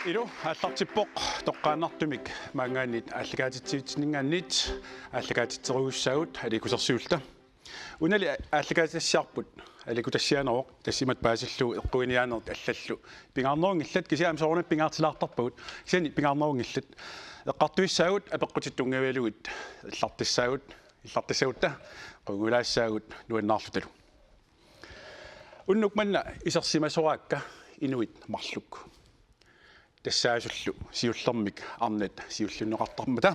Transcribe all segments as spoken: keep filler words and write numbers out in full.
Ilu aallartippoq toqqaannartumik maanngaanniit aallakaatitsivitsinninngaanniit aallakaatitserujussaagut aliikkusersuilluta. Unali aallakaatitassiarput aliikkutassiaaneruvoq, tassa imatut paasillugu eqquiniaanerit allallu pingaarnerunngillat, kisianni aamma soorunami pingaartilaartarpagut, kisianni pingaarnerunngillat. Eqqartuissaagut apeqqutit tunngavigalugit illartissaagut, illartissagutta qungujulaassaagut nuannaarlutalu. Unnuk manna isersimasoraakka inuit marluk. Tassaasullu siullermik arnat siulliunneqartarmata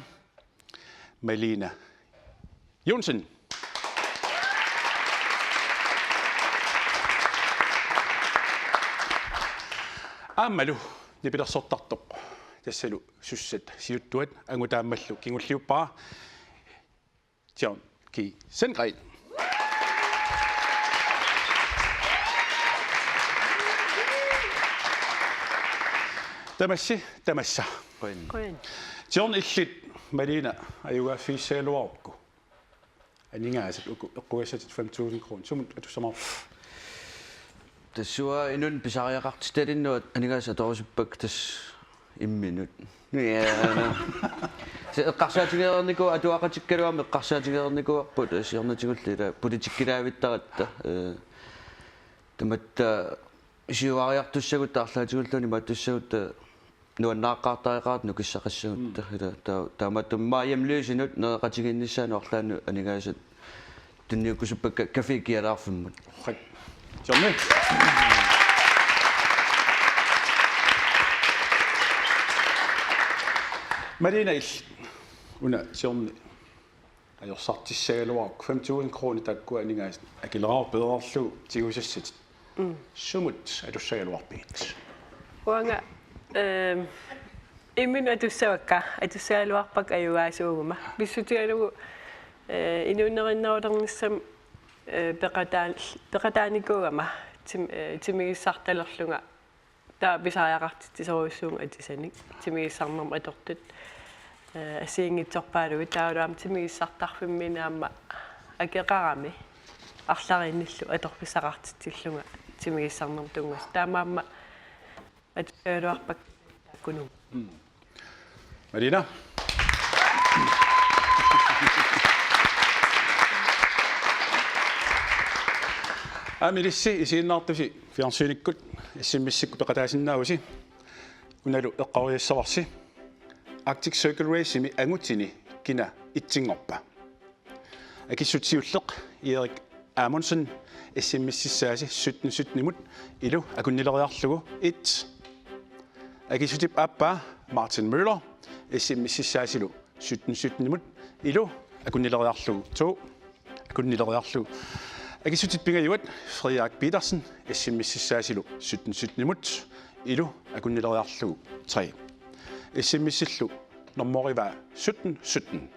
Malene Johnsen. Aammalu nipilersortartoq, tassalu sussat siuttuat, angut aammallu kingulliuppara, John G. Sandgreen. Tamassi, tamassa. Qujan. Qujan. John, illit Malene ajugaaffigissagaluarukku aningaasat uku eqqugassatit fem tusind kroner, sumut atussamaarpa? Tassunga inunnut pisariaqartitalinnut aningaasat atorusuppakka, tassa imminut. Ja, no. Se eqqarsaatigereernikuuvoq, atuaqatikkalu aamma eqqarsaatigereernikuuarput, siornatigullu ila politikkilaavittarutta. Eh, tamatta siuariartussagutta arlaatigulluunniit imaattussagutta nuannaaqqaartariaqartut nukissaqassagutta. Mm. Ila ta-, taamaattumik immaqa hjemløsinut nereqatigiinnissaanut arlaannut aningaasat tunniukkusuppakka Café Kialaarfimmut. Qak. Johnny. Malene, illit una Johnny ajorsartissagaluarukku fem tusind kroner, taakkua aningaasat akileraarut peererlugu tigusassatit. Mm. Sumut atussagaluarpigit? Uanga, ehm, imminut atussavakka, atussagaluarpakka ajugaasuuguma. Pissutigalugu, eh, inuunnerinnerulernissamut, eh, peqataan-, peqataanikuugama tim-, eh, timigissartalerlunga. Taava pisariaqartitsisorujussuuvunga atisanik, timigissarnermut atortut, eh, assigiinngitsorpaalugit, taavalu aamma timigissartarfimmiinneq aamma akeqarami arlariinnillu atorfissaqartitsillunga timigissarnermut tunngasut. Taamaammat atussagaluarpakka taakkununnga. Mm. Malene. Aamma ilissi isiginnaartusi fjernsynikkut S M S-ikkut peqataasinnaavusi. Unalu eqqoriassavarsi. Arctic Circle Race-imi angutini kina etsinngorpa? Akissut siulleq Erik Amundsen, S M S-issaasi sytten sytten-imut, ilu akunnileriarlugu et. Akissutip aappaa Martin Møller, S M S-issaasilu sytten sytten-imut, ilu akunnileriarlugu to. Akunnileriarlugu. Akissutip pingajuat Frederik Petersen, S M S-issaasilu sytten sytten-imut, ilu akunnileriarlugu tre. S M S-illu normoorivaa sytten sytten.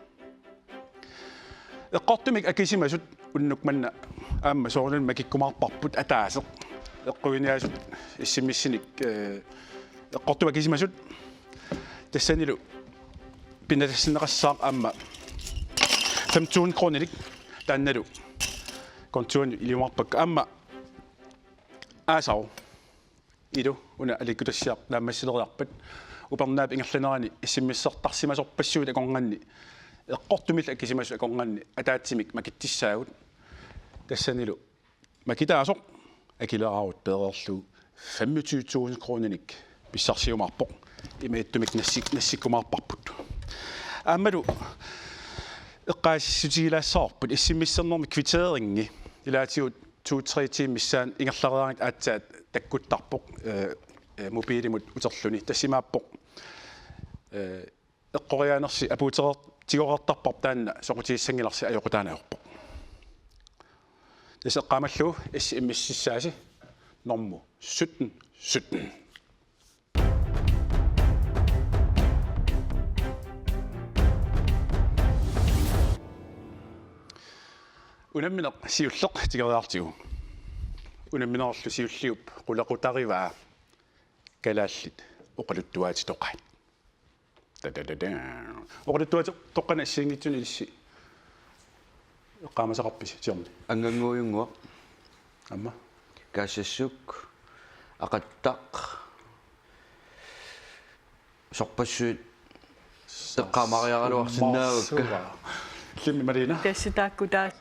Eqqortumik akisimasut unnuk manna aamma soorunami makikkumaarparput ataaseq. Eqquiniaasut S M S-inik, eh, eqqortumik akisimasut. Tassanilu pinnatassinneqassaaq aamma fem tusind kroninik, taannalu kontoanut iliumaarpakka. Aamma Aasau, ilu una aliikkutassiaq naammassileriarpat, upernaap ingerlanerani S M S-ertarsimasorpassuit akornanni, eqqortumillu akisimasut akornanni ataatsimik makitsissaagut. Tassanilu makitaasoq akileraarut peereerlugu femogtyve tusind kroninik pissarsiumaarpoq. Imaattumik nassik-, nassikkumaarparput. Aammalu eqqaasitsissutigilaassavarput S M S-ernermi kvitteringi, ilaatigut to-tre tiimit missaanni ingerlareeraangatta aatsaat takkuttarpoq, eh, eh, mobilimut uterluni. Tassa imaappoq, eh, eqqoriaanersi apuutereer-, tigoreertarparput taanna soqutigissanngilarsi, ajoqutaanngilaq. Tassa eqqaamallugu S M S-issaasi normu sytten sytten. Unammineq siulleq tigoriartigu. Unamminerlu siulliup qulequtarivaa kalaallit oqaluttuaatitoqaat. Ta-ta-ta-ta. Oqaluttuaatitoqqanik assigiinngitsunik ilissi eqqaamasaqarpisi, John? Anganguujunnguaq. Aamma? Kaassassuk, Aqattaq, Sorpassuit eqqaamariaraluarsinnaavakka. Marsuva. Illimmi Malina? Tassa taakku taas.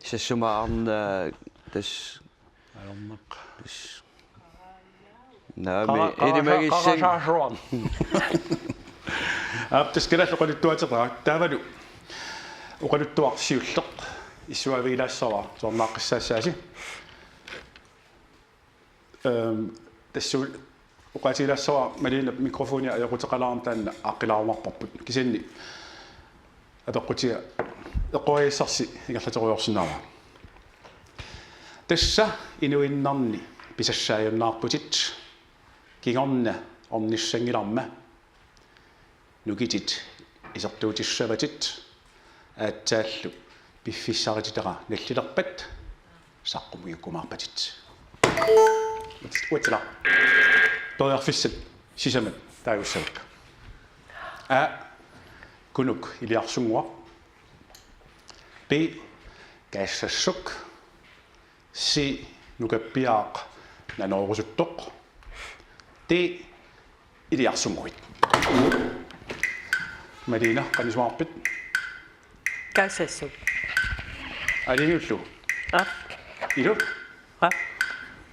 Sassuma arnaq tassa. Ajornaq. Naami, qara-, qara-, ilimagissan. Qarasaasuarn. Aap, tassa kalaallit oqaluttuateqaaq. Taavalu oqaluttuaq siulleq issuaavilaassavara, soorunaaqqissaassaasi. Ehm, tassa oqaatigilaassavara Malinap mikrofonia ajoquteqalaarneq, taanna aaqqilaarumaarparput. Kisianni apeqqutiga eqqoriassarsi ingerlaterujoorsinnaavara. Tassa inuinnarni pisassaajunnaarputit, kingorna ornissanngilarma. Nukitit isertuutissavatit, aatsaallu piffissarititara nallilerpat saqqummiukkumaarpatit. Uatsila. Periarfissat sisamat taagussavakka. A. Kunuk iliarsunnguaq. B. Kaassassuk. C. Nukappiaraq nanoorusuttoq. D. Iliarsunnguit. Malina, qanoq isumaqarpit? Kaassassuk. Aliniullu. Aap. Ilu. Aap.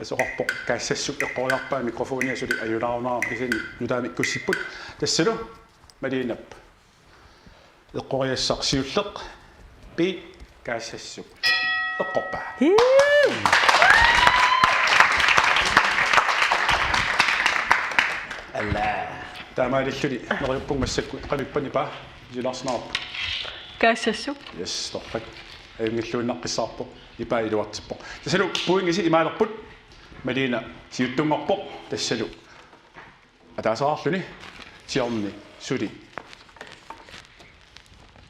Asoqarpoq kaassassuk eqqoriarpaa, mikrofonia suli ajulaarunarami, kisianni nutaamik ikkussipput. Tassalu Malinap eqqoriassaq siulleq, B. Kaassassuk eqqorpaa. Hii! Alla. Taamaalilluni neriuppunga massakkut, qanoq ippa nipaa? Isilaarsinarpu. Kaassassuk. Yes, torrak. Ajunngilluinnaqqissaarpoq. Nipaa iluartippoq. Tassalu pointisi imaalerput. Malina siuttunngorpoq. Tassalu ataaseqarluni siorna suli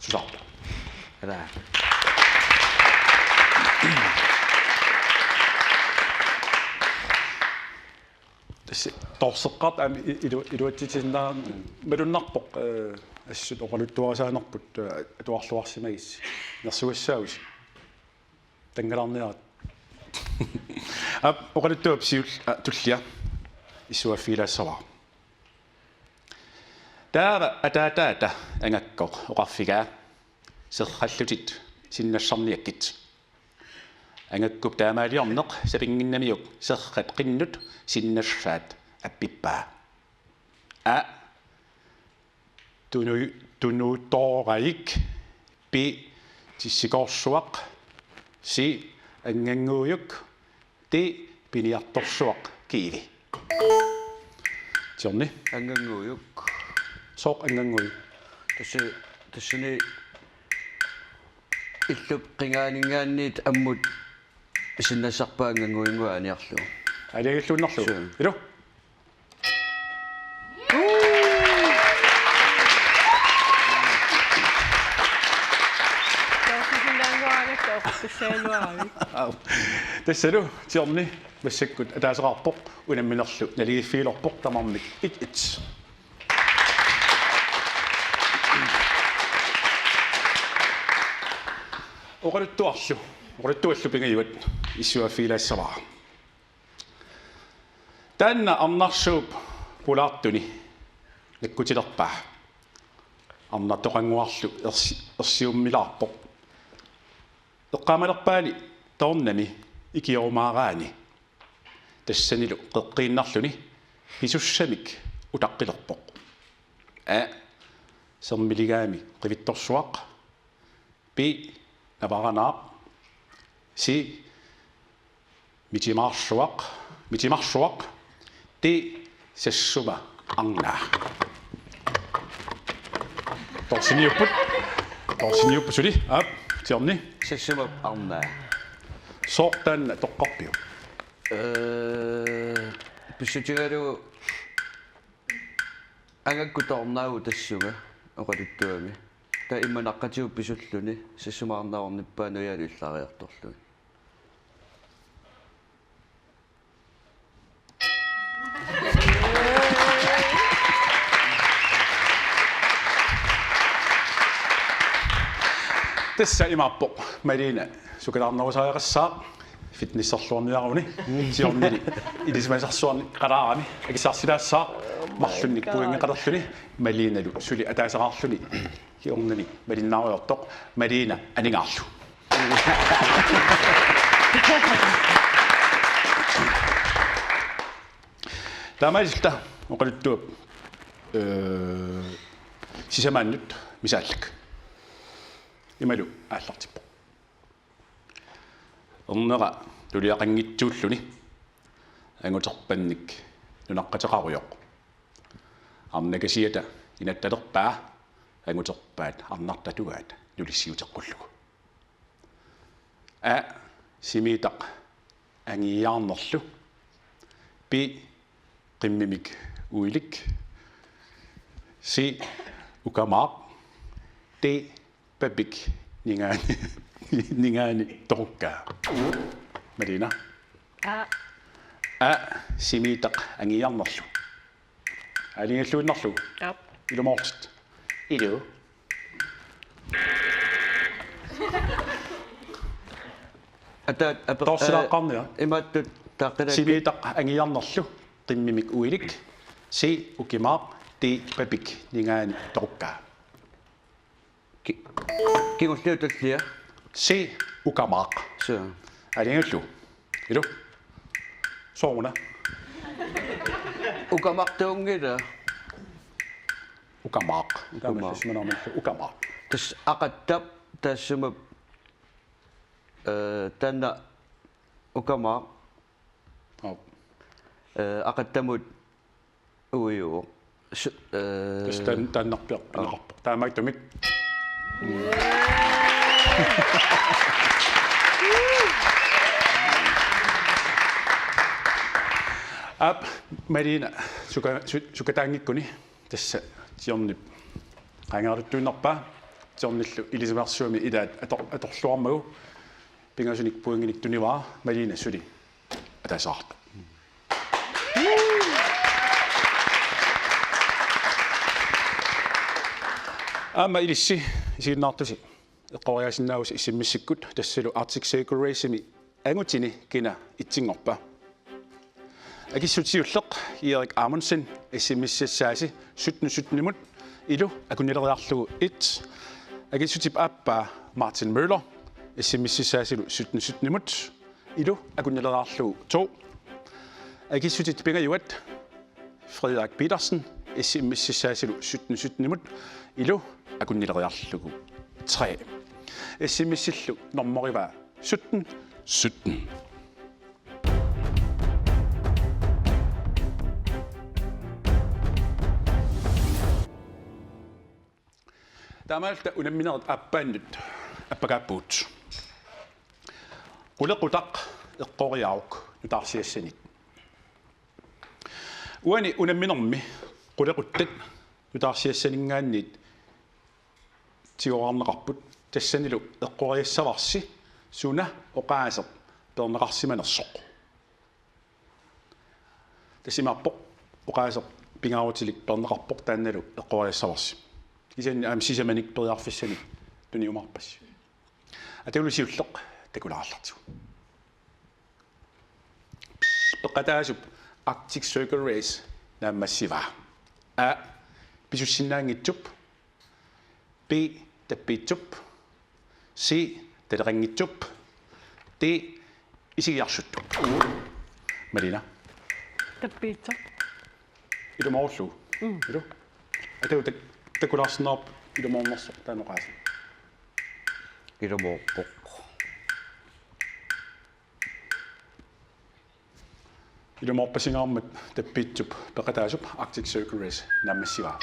susarpoq. Ala. Tassa torseqqaartoq aamma i-, ilu-, iluatsitsisinnaanera malunnarpoq, eh, assut oqaluttuarisaanerput, eh, atuarluarsimagissi. Nersugassaavusi. Tanngalarniarit. Aap, oqaluttuap siul-, a, tullia issuaaffigilaassavara. Taava ataataata Angakkoq oqarfigaa: Serrallutit sinnassarniakkit. Angakkup taamaaliorneq sapinnginnamiuk serrat qinnut sinnassaat appippaa. A. Tunu-, tunutoorajik. B. Tissikoorsuaq. C. Angannguujuk. D. Piniartorsuaq kiivi. Tiorni. Angannguujuk. Sooq angannguujuk? Tassa, tassani illup qingaaninngaanniit ammut sinnassarpaa angannguujunnguaq aniarlugu. Aalajangiulluinnarlugu. Suu. Ilu. Tassaaluaavik. Au. Tassalu Tiorni massakkut ataaseqarpoq, unamminerlu naligiiffigilerpoq, tamarmik et et. Oqaluttuarlu, oqaluttuallu pingajuat issuaaffigilaassavara. Taanna arnarsuup pulaartuni nakkutilerpaa. Arnartoqannguarlu ersi-, ersiummilaarpoq. Eqqaamalerpaani toornami ikiorumaaraani. Tassanilu qeqqiinnarluni pisussamik utaqqilerpoq. A. Sermiligaami qivittorsuaq. B. Navaranaaq. C. Mitimaarsuaq. Mitimaarsuaq. D. Sassuma arnaa. Torsiniupput. Torsiniupput suli. Aap, Tiorni. Sassuma arnaa. Sooq taanna toqqarpiuk? Ee, pissutigalugu Angakku toornaavugut tassunga oqaluttuami. Taava imma naqqatigut pisulluni Sassuma arnaa ornippaa nujaalu illariartorlugit. Tassa imaappoq Malina sukalaarnerusariaqassaaq. fitnesserluarniaruni, siornili ilisimasarsuarnik qalaarami akissarsilaassaaq, marlunnik pointeqalerluni, Malinalu suli ataaseqarluni, kingornani malinnaarujoortoq, Malina aningaarlu. Taamaalilluta oqaluttuap, ee, sisamaannut misaallak. Imalu aallartippoq. Ernera tuliaqanngitsuulluni anguterpannik nunaqqateqarujoq. Arnakasiata inattalerpaa anguterpaat arnartatuaat nulissiuteqqullugu. A, Simiitaq angiiaarnerlu. B, qimmimik uilik. C, ukamaaq. D, papik ningaani, ningaani torukkaa. Malina. A. A, Simiitaq angiiaarnerlu. Aalajangiulluinnarlugu. Aap. Ilumoortit. Ilu. Ata, ata, Torsilaqqaarnia. Ee, imaattut taaqqilaakkit. Simiitaq angiiaarnerlu, qimmimik uilik, C, ukamaaq, D, papik ningaani torukkaa. Ki-, kingulliutullia. C, ukamaaq. Suu. Aalajangiullugu. Ilu. Sooruna. Ukamaartuunngilaq. Ukamaaq. Ukamaaq. Ukamaaq. Ukamaaq. Tassa Aqattap taassuma, ee, taanna ukamaaq. Aap. Ee, Aqattamut uiuvoq. Su-, ee, Tassa taan-, taannarpiaq pineqarpoq. Taamaattumik. Aap, Malina suka-, su-, sukataanngikkuni tassa Tiornip qaangeraluttuinnarpaa. Tiornillu ilisimasarsuarmi ilaat ator-, atorluarmagu pingasunik pointinik tunivaa, Malina suli ataaseqartoq. Aamma ilissi isiginnaartusi eqqoriaasinnaavusi S M S-ikkut, tassalu Arctic Circle Race-imi angutini kina itsinngorpa. Akissutit siulleq Erik Amundsen, S M S-issaasi sytten sytten-imut, ilu akunnileriarlugu et. Akissutip aappaa Martin Møller, S M S-issaasilu sytten sytten-imut, ilu akunnileriarlugu to. Akissutit pingajuat Frederik Petersen, S M S-issaasilu sytten sytten-imut, ilu akunnileriarlugu tre. S M S-illu normorivaa sytten sytten. Taamaalilluta unamminerit aappaannut appakaappugut. Qulequtaq eqqoriaruk nutaarsiassanik. Uani unamminermi qulequttat nutaarsiassaninngaanniit tigoriarneqarput, tassanilu eqqoriassavarsi suna oqaaseq peerneqarsimanersoq. Tassa imaappoq oqaaseq pingaarutilik peerneqarpoq, taannalu eqqoriassavarsi. Kisianni aamma sisamanik periarfissanik tuniumaarpassi. Atalu siulleq takulaartigu. Peqataasup Arctic Circle Race naammassivaa. A, pisussinnaanngitsup. B, tappiitsup. C, taleqanngitsup. D, isigiarsuttup. Malina. Tappiitsup. Ilumoorullugu. Mm. Ilu. Atalu tak-, takulaarsinnaavarput ilumoornersoq taanna oqaaseq. Ilumoorpoq. Ilumoorpasingaarmat tappiitsup peqataasup Arctic Circle Race naammassivaa.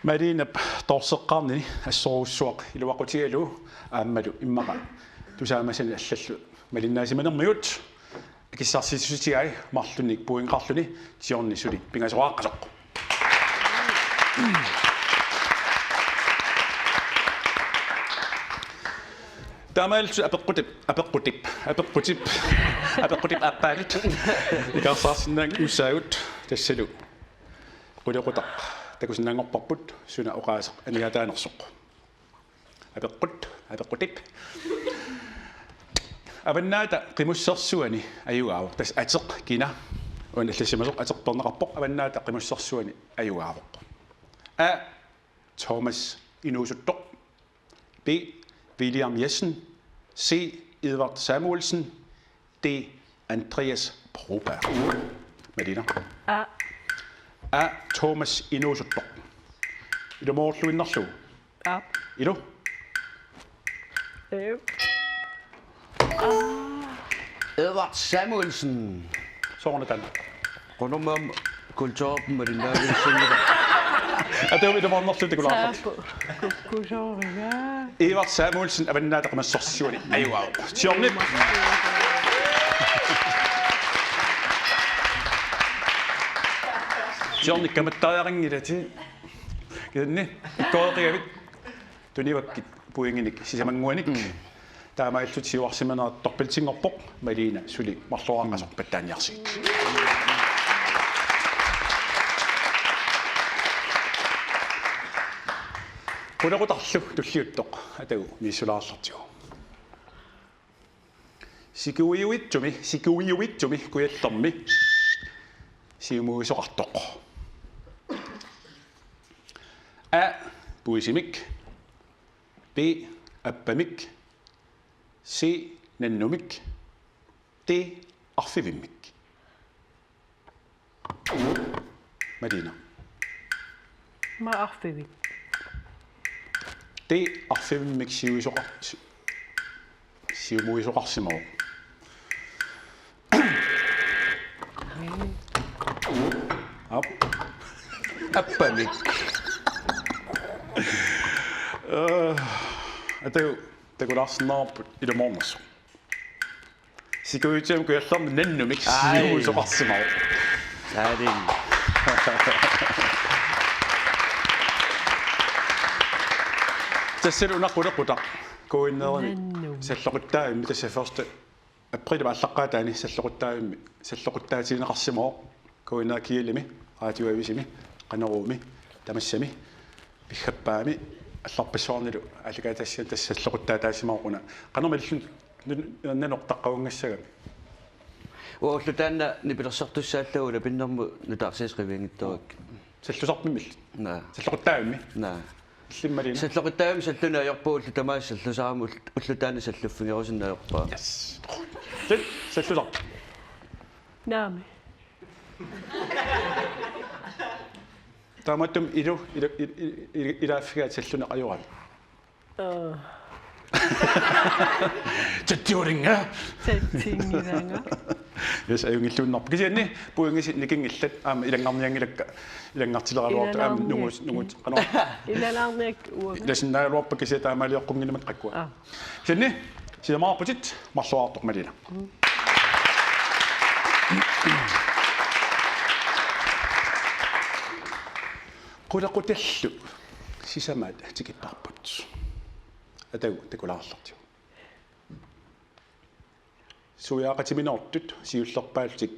Malinap toorseqqaarnini assorujussuaq iluaqutigalugu aammalu immaqa tusaamasanit allallu malinnaasimanermigut akissarsissutigai marlunnik pointeqarluni Tiorni suli pingasoqaqqasoq. Taamaalilluta apeqqutip, apeqqutip, apeqqutip, apeqqutip aappaanut ikaarsaarsinnaanngusaagut tassalu qulequtaq Takusinnaanngorparput suna oqaaseq aniataanersoq. Apeqqut, apeqqutit. Avannaata Qimussersuani ajugaavoq. Tassa ateq kina? Uani allassimasoq ateq peerneqarpoq. Avannaata Qimussersuani ajugaavoq. A. Thomas Inuusuttoq. B. William Jessen. C. Edvard Samuelsen. D. Andreas Broberg. Malene. A. A. Thomas Inuusuttoq. Ilumoorluinnarlugu. A. Ilu. Edvard Samuelsen. Soorunami taanna. Qunummam kulturerput malinnaaviussinngilaq. Atagu ilumoornerlu takulaarpat. Kukkusooriga. Edvard Samuelsen Avannaata Qimussersuani ajugaavoq. Siornip. Siornip kamattariaqanngilaq. Kisianni ikkoreqigavit tunivakkit pointinik sisamannguanik. Mm. Taamaalillutit siuarsimanerat dobbeltinngorpoq, Malene suli marloriaaqqasoq pattaaniarsigit. Qulequtarlu tulliuttoq atagu misissuilaarlugu. Sikuiuitsumi, sikuiuitsumi kujallermi siumuisoqartoq. A. Puisimik. B. Appamik. C. Nannumik. D. Arfivimmik. Malene. Aamma arfivik. D. Arfivimmik siuisoqar-, si-, siumuisoqarsimavoq. Aap. Appamik. Øh, atagu takulaarsinnaavarput ilumoornersoq. Sikuiuitsumi kujallermi nannumik. Ai. Siumuisoqarsimavoq. Saarin. Tassalu una qulequtaq. Kuinnerini. Nannumik. Salloqittaavimmi tassa første april aallaqqaataani salloqittaavimmi. Salloqittaatigineqarsimavoq. Kuinnerini kiilimi, radioavisimi, Qanoruumi, tamassami, piffissami, allarpassuarnilu aallakaatitassiami tassa salloqittaataasimavoq una. Qanormi ililluni nanoq taqqavanngassagami. Uanga ulloq taanna nipilersortussaallagu ulapinnermut nutaarsiassaq qivianngitsuarakku. Sallusarpimmilli? Naa. Salloqittaavimmi? Naa. Illimmi Malene? Salloqittaavimmi salluni ajorpugut ullut tamaasa sallusarama ul-, ulloq taanna salluffigerusunnarpoq. Yes. Sal-, sallusarpit? Naamik. Taamaattumik ilu, ilu, ilu, ilu, ilaaffigaat salluneq ajorami. Aa. Tattiuringa. Tattiuringa. Yes, ajunngilluinnarpoq. Kisianni pointit nikinngillat aamma ilanngarnianngilakka ilanngartileraluartut aamma. Ilanngarniakka. Nungut, nungut, qanoq. Ilanngarniakka uanga. Ilasinnaagaluarpakka kisianni taamaalioqqunngilluinnarmata qakkua. Aa. Kisianni, sisamaqarputit marluartoq Malene. Qulequtallu sisamaat tikipparput. Atagu takulaarlugu. Suiaaqatiminertut siullerpaallutik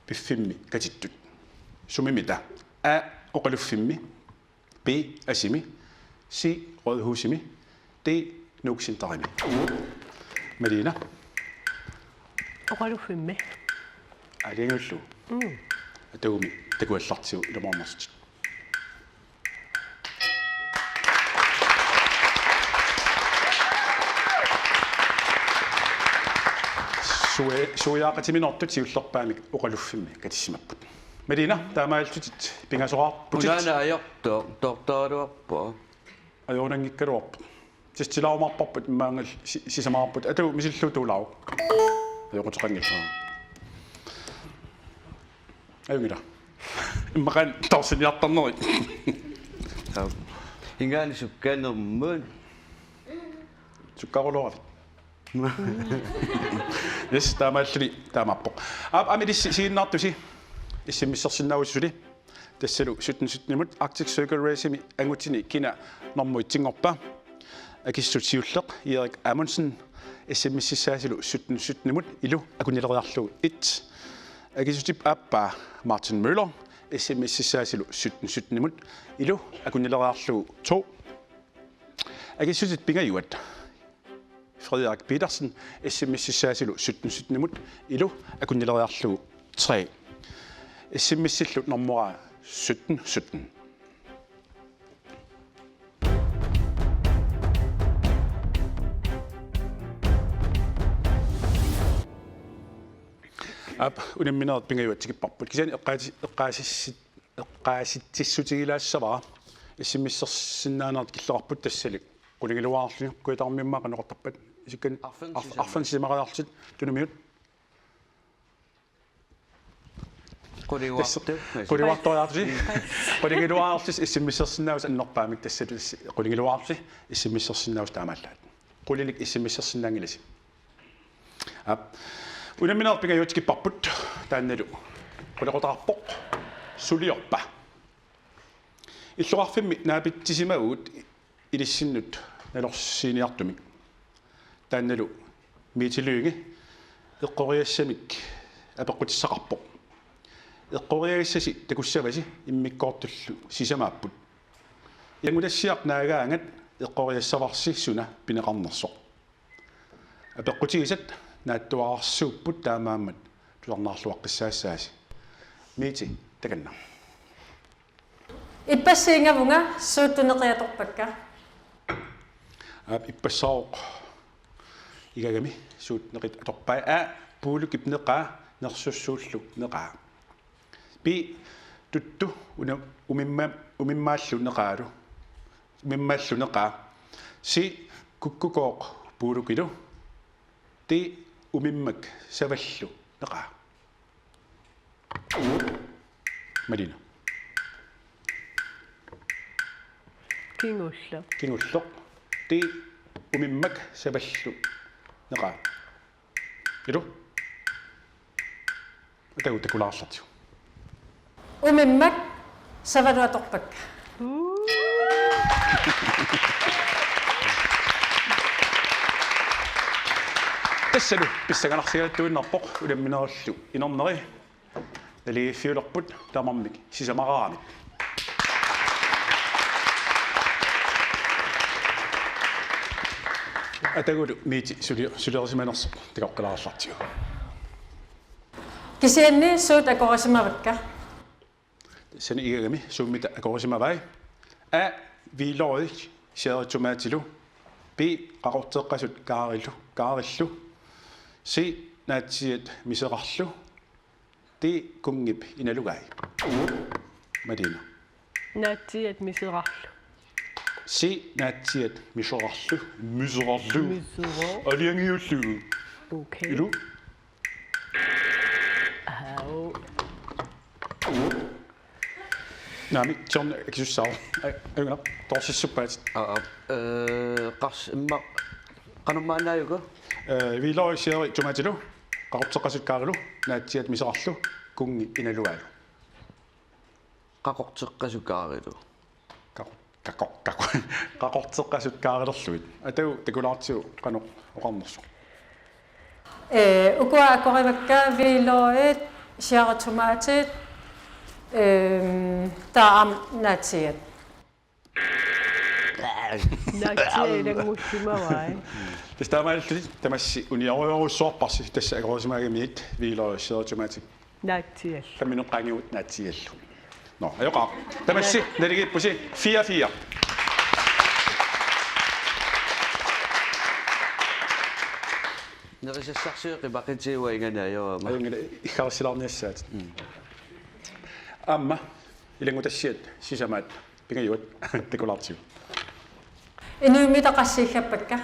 piffimmi katittut. Sumimita? A. Oqaluffimmi. B. Asimi. C. Rådhusimi. D. Nuuk Centerimi. Malene. Oqaluffimmi. Aalajangiullugu. Mm. Atagumi takuallartigu ilumoornersutit. Sui-, suiaaqatiminertut siullerpaamik oqaluffimmi katissimapput. Malene, taamaalillutit pingasoraarputit. Unaana ajortoq, toortaraluarpoq. Ajorunanngikkaluarpoq. Testilaarumaarparput immaqa si-, sisamaqarputit. Atagu misillugu tuulaavoq. Ajoquteqanngilaq. Ajunngilaq. Immaqa torsiniartarnerit. Taava. Ingaani sukkanermut. Sukkaarulooravit? Yes, taamaalluni taamaappoq. Aap, aamma ilissi isiginnaartusi. S M S-ersinnaavusi suli. Tassalu sytten sytten-imut Arctic Circle Race-imi angutini kina normu etsinngorpa. Akissutip siulleq Erik Amundsen, S M S-issaasilu sytten sytten-imut ilu akunileriarlugu et. Akissutip aappaa Martin Møller, S M S-issaasilu sytten sytten-imut ilu akunnileriarlugu to. Akissutit pingajuat Frederik Petersen S M S-issaasilu sytten sytten-imut ilu akunnileriarlugu tre. S M S-illu normoraa sytten sytten. Aap, unamminerit pingajuat tikipparput. Kisianni eqqaati-, eqqaasissit-, eqqaasitsissutigilaassavara. S M S-ersinnaanerit killeqarput tassali. Qulingiluaarluni Kujatarmiummaa qanoq oqartarpat. Isikkan arfan arf-, sisamariarlutit. Arfan sisamariarlutit tunummiut. Quliuartu. Tassa, quliuartoriarlusi. Qulingiluaarlusi S M S-ersinnaavusi annerpaamik tassa, tassa qulingiluaarlusi S M S-ersinnaavusi taamaallaat. Qulilik S M S-ersinnaanngilasi. Aap. Unamminerit pingajuat tikipparput taannalu. Qulequtaarpoq. Suliorpa. Illoqarfimmi naapitsisimavugut ilissinnut nalorsiiniartumik. Taannalu Mette Lynge eqqoriassamik apeqqutissaqarpoq. Eqqoriagassasi takussavasi immikkoortullu sisamaapput. Ilanngutassiaq naagaangat eqqoriassavarsi suna pineqarnersoq. Apeqqutigisat naatsuararsuupput taamaammat tusarnaarluaqqissaassaasi. Mette, takanna. Ippassingavunga suut neqit atorpakka. Aap, ippassaavoq igagami suut neqit atorpai. A, Puulukip neqaa, Nersussuullu neqaa. Pi, Tuttu, una, umimma-, umimmaallu neqaalu. Umimmaallu neqaa. Si, Kukkukooq Puulukilu. Ti, umimmak Savallu neqaa. Malina. Kingulleq. Kingulleq. Ti, umimmak Savallu neqaa. Ilu? Atagu takulaarlugu. Umimmak Savallu atorpakka. Tassalu pissanganarsigaluttuinnarpoq unamminerillu inerneri. Naligiiffiulerput tamarmik sisamaraangamik. Atagulu Mette suli-, suliarisimanersoq takoqqalaarlugu. Kisianni suut akorisimavakka. Tassani igagami suummita akorisimavai. A, Viilori Sherry Tomatilu. B, Qaqorteqqasut Kaarilu, Kaarillu. C, Naatsiat Miserarlu. D, Kunngip Inalugai. Malina. Naatsiat Miserarlu. C, Naatsiat Miserarlu. Miserarlu. Misera. Aliangiullu. Okay. Ilu. Au. Naamik, John, akisussaavoq. Ai, ajunngilaq, toorsissuppaat. Aa, ee, qars-, imma-, qanormaannaajuku? Ee, Viilori Sherry Tomatilu, Qaqorteqqasut Kaarilu, Naatsiat Miserarlu, Kunngip Inalugaalu. Qaqorteqqasut Kaarilu. Qaqor-, qaqor-, qaqor-, Qaqorteqqasut Kaarilerlugit. Atagu takulaartigu qanoq oqarnersoq. Ee, ukua akorivakka Viilorit, Sherry Tomatit, ehm, taava aamma Naatsiat. Naatsiat ilanngussimavai. Tassa taamaalillutit tamassi uniorujorujussuarparsi tassa akorisimagamiit Viilorit, Sherry Tomatit. Naatsiat. Tamminoqqaangigut Naatsiallu. Nå, ajoqaaq. Tamassi, naligiippusi, fire fire. Nerisassarsiueqqi paqitiua inganaajoorama. Ajunngilaq, iggarissilaarniassaatit. Mm. Aamma, ilanngutassiat, sisamaat, pingajuat, takulaartigu. Inuimmita qassit iggappakka?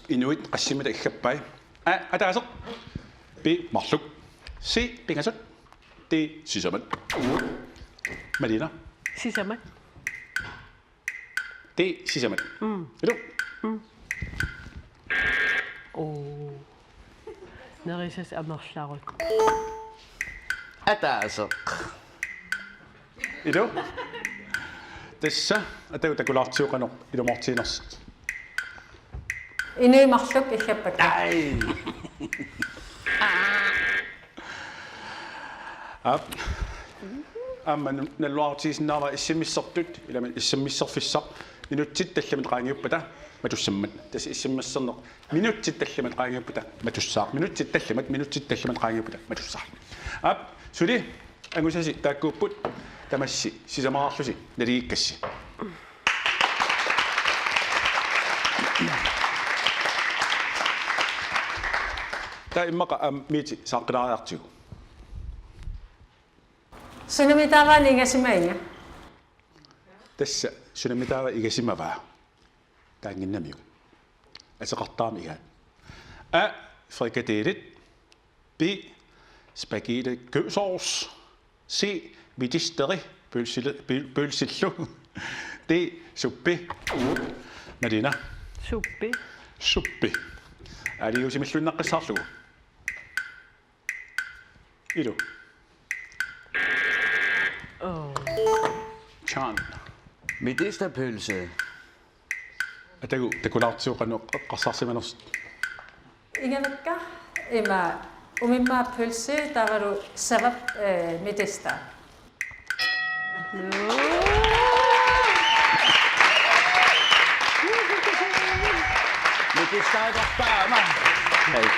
Inuit qassimmita iggappai? A, ataaseq. B, marluk. C, pingasut. D, sisamat. Malina. Sisamat. D, sisamat. Mm. Ilu. Mm. Oo. Nerisassat amerlarut. Ataaseq. Ilu. Tassa, atagu takulaartigu qanoq ilumoortiinersut. Inuit marluk iggappakka. Ai. Aap. Aamma nalunaarutigisinnaavara S M S-ertut, ilami S M S-erfissaq minutsit tallimat qaangiuppata matussammat. Tassa S M S-erneq minutsit tallimat qaangiuppata matussaaq. Minutsit tallimat, minutsit tallimat qaangiuppata matussaaq. Aap, suli angusasi taakkuupput, tamassi sisamaraarlusi naligikkassi. Taava immaqa aamma Mette saaqqilaariartigu. Sunami taava ingasimavaa? Tassa sunami taava ingasimavaa? Taannginnamiuk. Ateqartarami igaat. A, frikadelit. B, spaghetti kødsovs. C, mitisteri, pølsile-, pøl-, pølsillu. D, suppi. Malina. Suppi. Suppi. Aaliusimilluinnaqqissaarlugu. Ilu. Oh. Chan. Medisterpølse. Atagu takulaartigu qanoq eqqarsarsimanersut. Igavakka ima umimmaap pølse taavalu savap, eh, medister. Medister taama. Hej.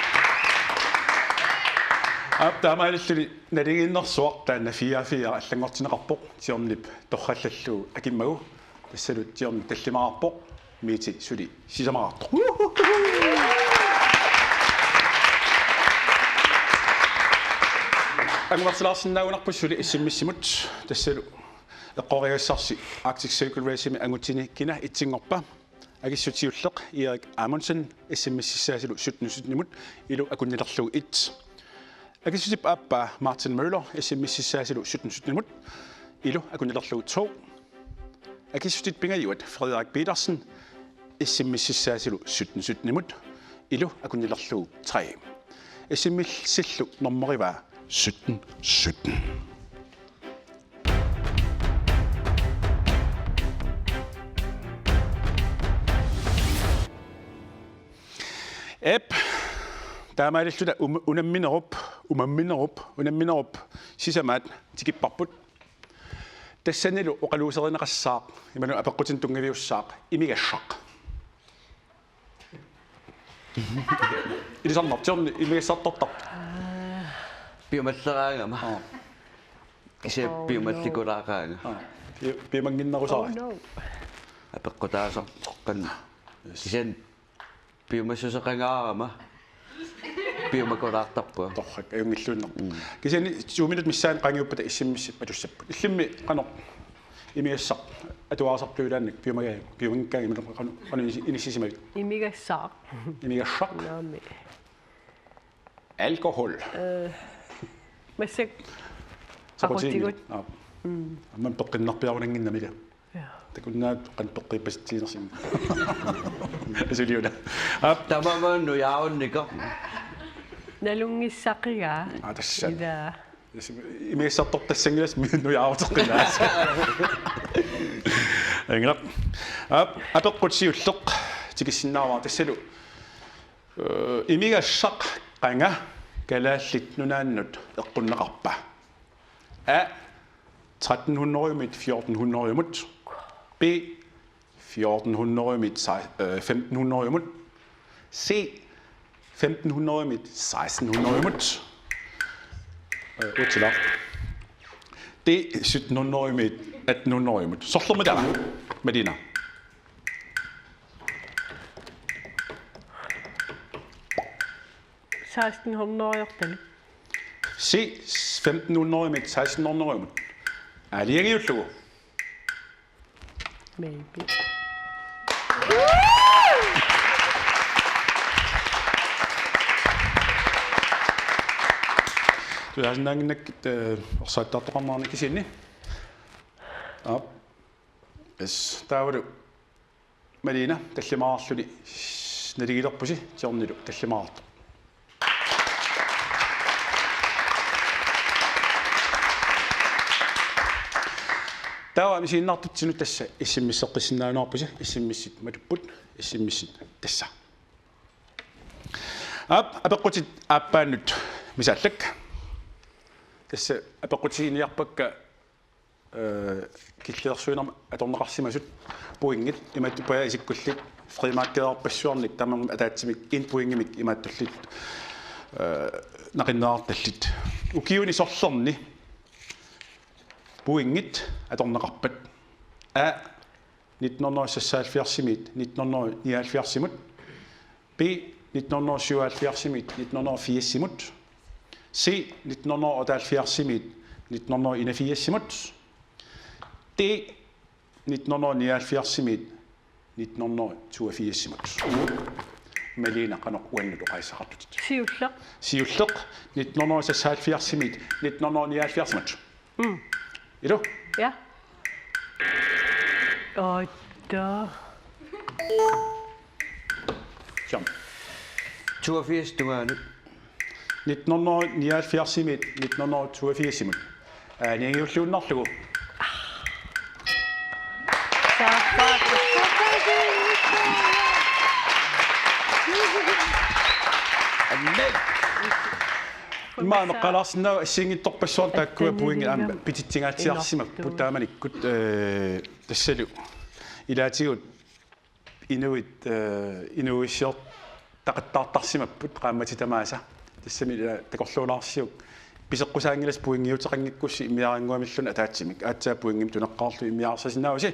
Aap, taamaalilluni naligiinnersuaq taanna fire fire allanngortinneqarpoq, Tiornip torrallallugu akimmagu. Tassalu Tiornip tallimaarpoq, Mette suli sisamaraartoq. Angumersilaarsinnaagunarpusi suli S M S-imut, tassalu eqqoriassarsi Arctic Circle Race-imi angutini kina etsinngorpa. Akissut siulleq Erik Amundsen, S M S-issaasilu sytten sytten-imut, ilu akunnilerlugu et. Akissutip aappaa Martin Møller, S M S-issaasilu sytten sytten-imut, ilu akunnilerlugu to. Akissutit pingajuat Frederik Petersen, S M S-issaasilu sytten sytten-imut, ilu akunnilerlugu tre. S M S-illu normerivaa sytten sytten. Aap, taamaalilluta um-, unamminerup, umamminerup, unamminerup sisamaat tikipparput. Tassanilu oqaluuserineqassaaq, imaluunniit apeqqutinik tunngaviussaaq, imigassaq. Ilisarnartiorni imigassartortarput. Piumalleraangama. Aa. Kisianni piumallikulaaqaanga. Aa. Piu-, piumannginnerusaraat. Oh, no. Apeqqutaasartoqqanna. Yes. Kisianni piumassuseqangaarama. Piumakulaartarpunga. Torrak, ajunngilluinnarpoq. Mm. Kisianni suuminut missaani qaangiuppata S M S-it matussapput. Illimmi qanoq imigassaq atuarisartuilaannik piumaga-, piumanngikkaangat imaluunniit qanoq, qanoq inis-, inissisimavit? Imigassaq. Imigassaq. Naamik. Alkohol. Øh, massakkut. Saqutiginngilat. Aqutsigut. Aap. Mm. Aamma peqqinnarpiarunannginnami ila. Ja. Takunnaat qanoq peqqiippasitsiginersinni. Asuliuna. Aap. Tamanna nujaarunnikoq. Nalunngissaqigaa. Aa, tassa. Ila. Imigassartortassanngilassaq nujaaruteqqinnaassaaq. Ingammik. Aap, apeqqut siulleq tikissinnaavara tassalu. Øh, imigassaq qanga Kalaallit Nunaannut eqqunneqarpa? A, tretten hundrede-mit fjorten hundrede-mut. B, fjorten hundrede-mit sej-, øh, femten hundrede-mut. C, femten hundrede-mit seksten hundrede-mut. Øh, utsilaaq. D, sytten hundrede-mit atten hundrede-mut. Sorlermitaava, Malina? Seksten hundrede-ortalik. C, femten hundrede-mit seksten hundrede-mut. Aalajangiullugu. Maybe. Tusaasinnaannginnakkit, øh, ersaattartoqarneranni kisianni. Aap. Yes, taavalu Malina, tallimaraarluni naligilerpusi, Tiornilu tallimaraartoq. Taava misiginnaartutsinut tassa S M S-eqqissinnaajunaarpusi, S M S-it matupput, S M S-it tassa. Aap, apeqqutit aappaannut misaallak. Tassa apeqqutiginiarpakka, eh, killeersuinermi atorneqarsimasut pointit imatut paja isikkullit frimarkererpassuarnik tamanna ataatsimik en pointimik imaattullit, eh, naqinneqartallit. Ukiuni sorlerni pointit atorneqarpat. A, nitten hundrede seksoghalvfjerdsimiit nitten hundrede nioghalvfjerdsimut. B, nitten hundrede syvoghalvfjerdsimiit nitten hundrede firsimut. C, nitten hundrede otteoghalvfjerdsimiit nitten hundrede enogfirsimut. D, nitten hundrede nioghalvfjerdsimiit nitten hundrede toogfirsimut. Malene, qanoq uannut oqaaseqartutit? Siulleq. Siulleq, nitten hundrede seksoghalvfjerdsimiit nitten hundrede nioghalvfjerdsimut. Mm. Ilu? Ja. Otta. Jam. Toogfirs tungaanut. Nitten hundrede nioghalvfjerdsimiit nitten hundrede toogfirsimut. Aaniangiulluinnarlugu. Saaffaat. Amen. Immaqa ameqqalaarsinnaavoq assigiinngitsorpassuarnik taakkua pointit aamma pititsingaatsiarsimapput taamanikkut, eh, tassalu ilaatigut inuit, eh, inuuissiortaqattaartarsimapput qaammatit tamaasa. Tassami ila takorluunaarsiuk piseqqusaanngilasi pointiuteqanngikkussi immiarannguamilluunniit ataatsimik. Aatsaat pointimik tuneqqaarlugu immiaarsasinnaavasi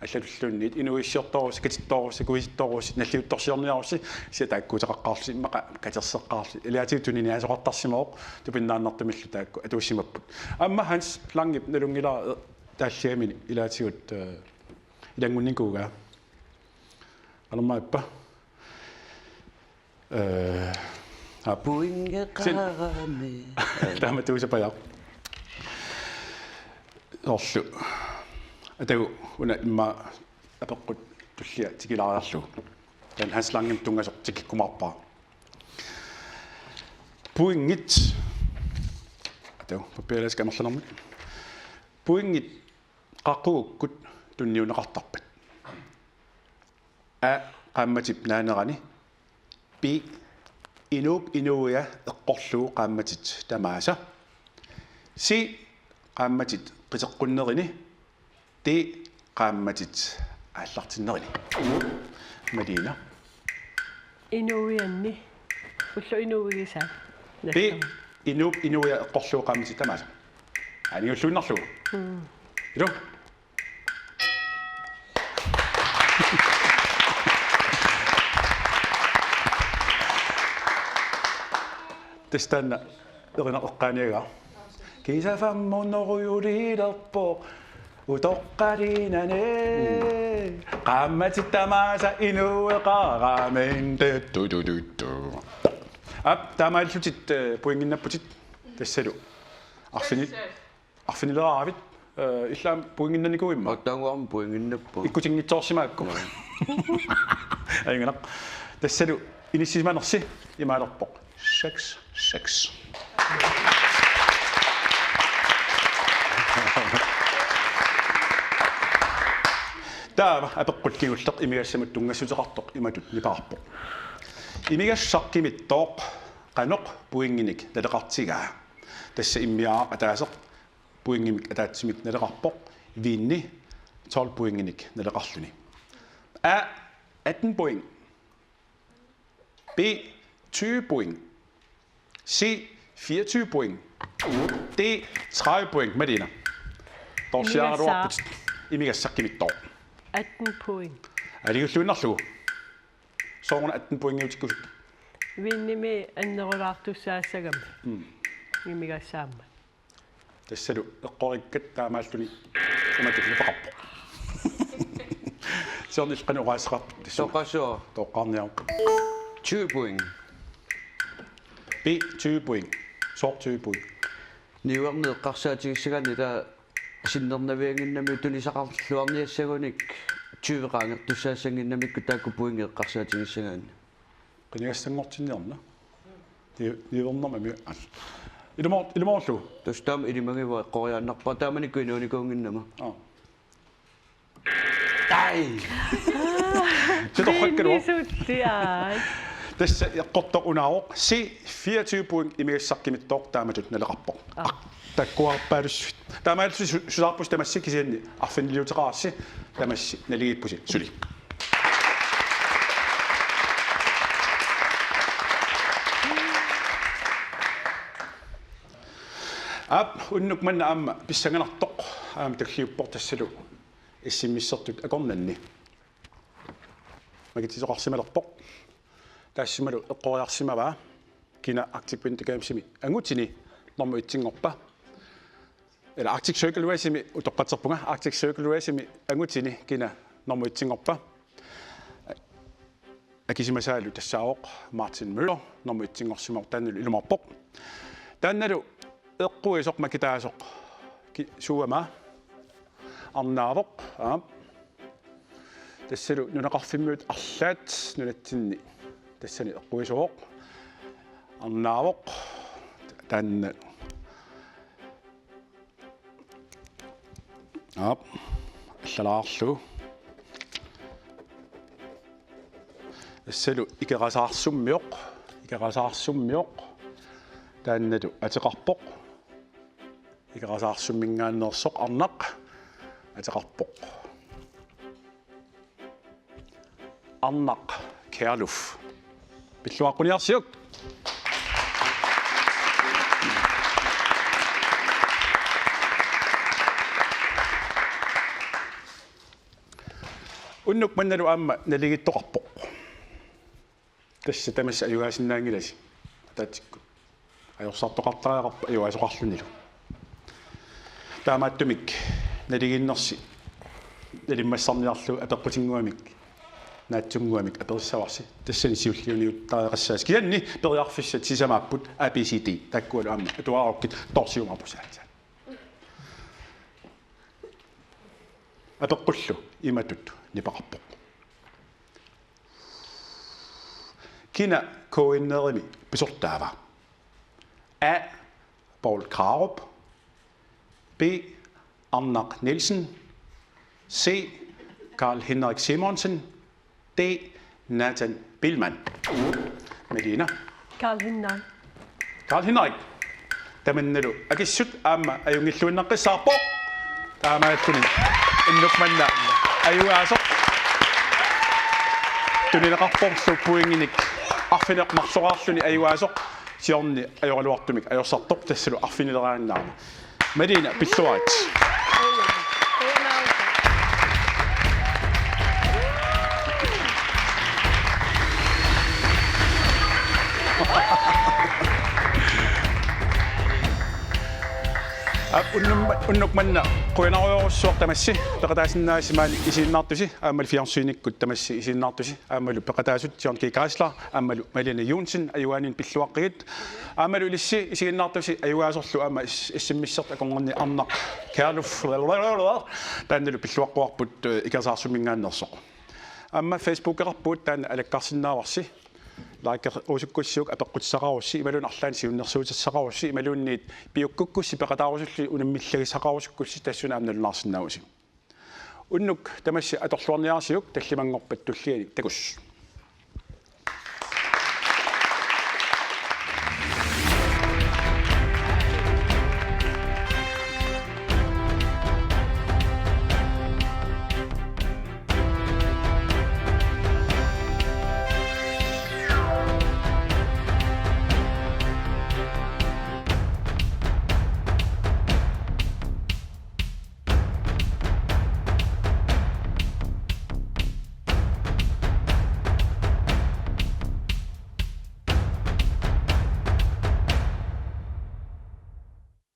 allatulluunniit inuuissiortoorussi, katittoorussi, kuisittoorussi, nalliuttorsiorniarussi, kisianni taakkuuteqaqqaarlusi immaqa katerseqqaarlusi. Ilaatigut tuniniaasoqartarsimavoq, tupinnaannartumillu taakku atuussimapput. Aamma Hans Langep nalunngilara taalliamini ilaatigut, eh, ilanngunnikuugaa. Qanormaappa? Eh, aap. Pointeqarami. Taamatuusapajaa. Soorlu. Atagu una immaqa apeqqut tullia tikilaariarlugu. Taanna Hans Langep tunngasoq tikikkumaarpara. Pointit. Atagu, pappialasik amerlanermut. Pointit qaqugukkut tunniunneqartarpat. A, qaammatip naanerani. B, inuup inuia eqqorlugu qaammatit tamaasa. C, qaammatit qiteqqunnerini. D, qaammatit aallartinnerini. Malene. Inuianni. Ulloq inuigisaat. B, inuup inuia eqqorlugu qaammatit tamaasa. Aaniulluinnarlugu. Mm. Ilu? Tassa taanna erinaq eqqaaniagaa. Kisa femhundrede julilerpoq utoqqaliinani. Qaammatit tamaasa inueqarami. Tutututtu. Aap, taamaallutit, eh, pointinnapputit tassalu. Arfini-, arfinileraavit, eh, illit aamma pointinnanikuuit immaqa? Attaanguarmi pointinnappoq. Ikkutinngitsoorsimagakku. Joo. Ajunngilaq. Tassalu inissisimanersi imaalerpoq. Seks, seks. Taava apeqqut kingulleq imigassamut tunngassuteqartoq imatut nipaarpoq. Imigassaq kimittooq qanoq pointinik naleqartigaa? Tassa immiaaq ataaseq pointimik ataatsimik naleqarpoq, Vinni tolv pointinik naleqarluni. A, atten point. B, tyve point. C, fireogtyve point. D, tredive point. Malene. Torsiaraluarput. Imigassaq. Imigassaq kimittooq. Atten point. Aaliulluinnarlugu. Sooruna atten pointiutikkusuk? Vinnimi annerulaartussaassagami. Mm. Imigassaammat. Tassalu eqqorikkat taamaalluni imatut nipeqarpoq. Siornil qanoq oqaaseqarpit tassunga? Toqqassooq. Toqqaarniaruk. Tyve point. B, tyve point. Sooq tyve point? Niuerneq eqqarsaatigissagaanni taava sinnernaviannginnami tunisaqarluarniassagunik tyve qaangertussaassannginnamikku taakku pointit eqqarsaatigissagaanni. Qinigassanngortinniarna. Ni-, niuernermami al-. Ilumoor-, ilumoorlugu. Tassa taama ilimagivoq eqqoriaannarpara taamanikkut inuunikuunnginnama. Aa. Ai. Se torrakkaluaq. Vinni sulliaat. Tassa eqqortoq unaavoq C fireogtyve point imigassaqqimittoq taamatut naleqarpoq. Aa. Takkuarpaalussuit. Taamaalillusi su-, susaarpusi tamassi kisianni arfiniliuteqarassi tamassi naligiippusi suli. Aap, unnuk manna aamma pissanganartoq aamma tulliuppoq tassalu S M S-ertut akornanni. Makitsitoqarsimalerpoq. Taassumalu eqqoriarsimavaa kina Arctic Winter Gamesimi angutini normu etsinngorpa. Ila Arctic Circle Raceimi utoqqatserpunga, Arctic Circle Raceimi angutini kina normu etsinngorpa. Akisimasaalu tassaavoq Martin Møller, normu etsinngorsimavoq taannalu ilumoorpoq. Taannalu eqquisoq makitaasoq ki-, suuama arnaavoq, aap. Tassalu nunaqarfimmiut arlaat nunatsinni tassani eqquisuuvoq. Arnaavoq taanna. Aap. Allalaarlu. Tassalu Ikerasaarsummivoq, Ikerasaarsummivoq. Taannalu ateqarpoq. Ikerasaarsuminngaanneersoq arnaq ateqarpoq. Arnaq Kjærløf. Pilluaqquniarsiuk. Unnuk mannalu aamma naligiittoqarpoq. Tassa tamassi ajugaasinnaanngilasi ataatsikkut. Ajorsartoqartariaqarpoq ajugaasoqarlunilu. Taamaattumik naligiinnersi nalimmassarniarlugu apeqqutinnguamik, naatsunnguamik aperissavarsi. Tassani siulliuniuttariaqassaasi. Kisianni periarfissat sisamaapput A B C D. Taakkualu aamma atuarukkit torsiumaarpusi aatsaat. Apeqqullu imatut nipeqarpoq. Kina K N R-imi pisortaava? A. Poul Krarup. B. Arnaq Nielsen. C. Karl Henrik Simonsen. D. Nathan Biilmann. Malene. Karl Henrik. Karl Henrik. Tamannalu akissut aamma ajunngilluinnaqqissaarpoq. Taamaalilluni unnuk manna ajugaasoq tunineqarporlu pointinik arfineq-marloraarluni ajugaasoq siorna ajoraluartumik ajorsartoq tassalu arfinileraannaavoq. Malene, pilluarit. Aap, unnum-, unnuk manna qujanarujussuaq tamassi peqataasinnaagassimaannik isiginnaartusi aammalu fjernsynikkut tamassi isiginnaartusi aammalu peqataasut John G. Geisler aammalu Malene Johnsen ajugaaninnut pilluaqqigit. Aammalu ilissi isiginnaartusi ajugaasorlu aamma is-, S M S-ertut akornanni Arnaq Kjærløf. Taannalu pilluaqquarput, eh, Ikerasaarsumminngaanneersoq. Aamma Facebookeqarpugut taanna alakkarsinnaavarsi. Likeruusukkussiuk apeqqutissaqarussi imaluunniit arlaannik siunnersuutissaqarussi imaluunniit piukkukkussi peqataarusullusi unammillagissaqarusukkussi tassuuna aamma nalunaarsinnaavusi. Unnuk tamassi atorluarniarsiuk tallimanngorpat tulliani takuss.